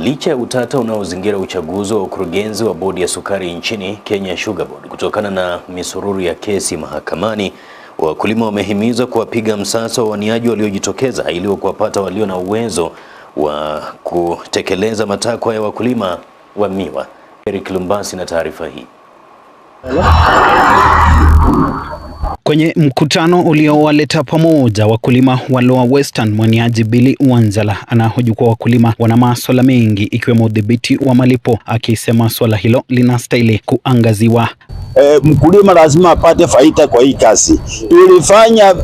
Licha ya utata unaozingira uchaguzi wa ukurugenzi wa bodi ya sukari nchini Kenya Sugar Board kutokana na misururu ya kesi mahakamani, wakulima wamehimizwa kuwapiga msasa wawaniaji waliojitokeza ili kuwapata walio na uwezo wa kutekeleza matakwa ya wakulima wa miwa. Eric Lumbasi na taarifa hii. Kwenye mkutano uliowaleta pamoja wakulima wa Lower Western, mwaniaji Billy Wanzala anahoji kuwa wakulima wana masuala mengi ikiwemo udhibiti wa malipo, akisema suala hilo linastahili kuangaziwa. Mkulima lazima apate faida kwa hii kazi. Tulifanya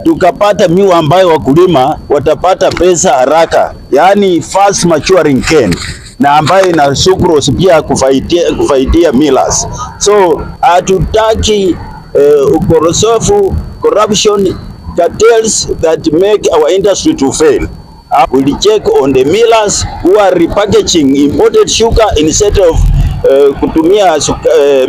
tukapata miwa ambayo wakulima watapata pesa haraka, yaani fast maturing cane na ambayo ina sucrose pia kufaidia millers. So hatutaki ukorosofu, corruption, cartels that make our industry to fail. We'll check on the millers who are repackaging imported sugar instead of kutumia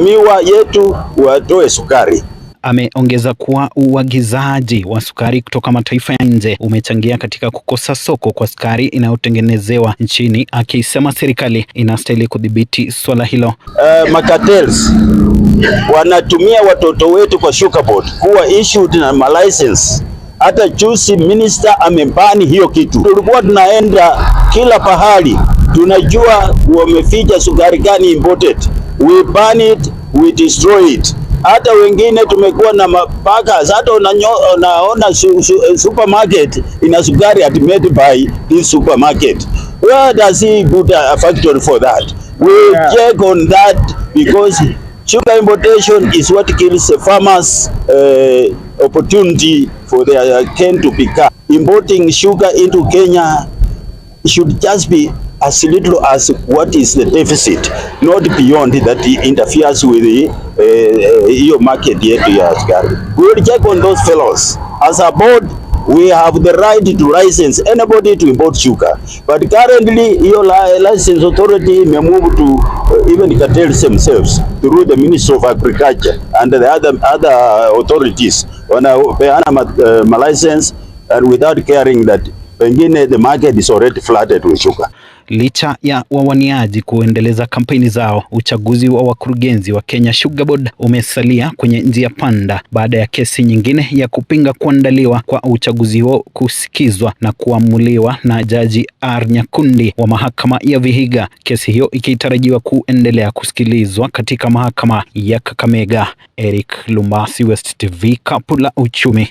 miwa yetu watoe sukari. Ameongeza kuwa uagizaji wa sukari kutoka mataifa ya nje umechangia katika kukosa soko kwa sukari inayotengenezewa nchini, akisema serikali inastahili kudhibiti swala hilo. Macartels wanatumia watoto wetu kwa sugar board kuwa issued na malicense. Hata juzi minister ameban hiyo kitu. Tulikuwa tunaenda kila pahali, tunajua wameficha sukari gani imported. We ban it, we destroy it. Hata wengine tumekuwa na mapackers, hata unaona supermarket ina sukari at made by this supermarket. Where does he put a factory for that? We check on that because sugar importation is what kills the farmers' opportunity for their cane to pick up. Importing sugar into Kenya should just be as little as what is the deficit, not beyond that it interferes with the hiyo market yetu ya sukari. We will check on those fellows. As a board, we have the right to license anybody to import sugar. But currently, hiyo license authority may move to even cartels themselves through the Ministry of Agriculture and the other authorities. Wanapeana ma license and without caring that pengine the market is already flooded with sugar. Licha ya wawaniaji kuendeleza kampeni zao, uchaguzi wa wakurugenzi wa Kenya Sugar Board umesalia kwenye njia panda baada ya kesi nyingine ya kupinga kuandaliwa kwa uchaguzi huo kusikizwa na kuamuliwa na Jaji R Nyakundi wa mahakama ya Vihiga. Kesi hiyo ikitarajiwa kuendelea kusikilizwa katika mahakama ya Kakamega. Eric Lumbasi, West TV, Kapu la Uchumi.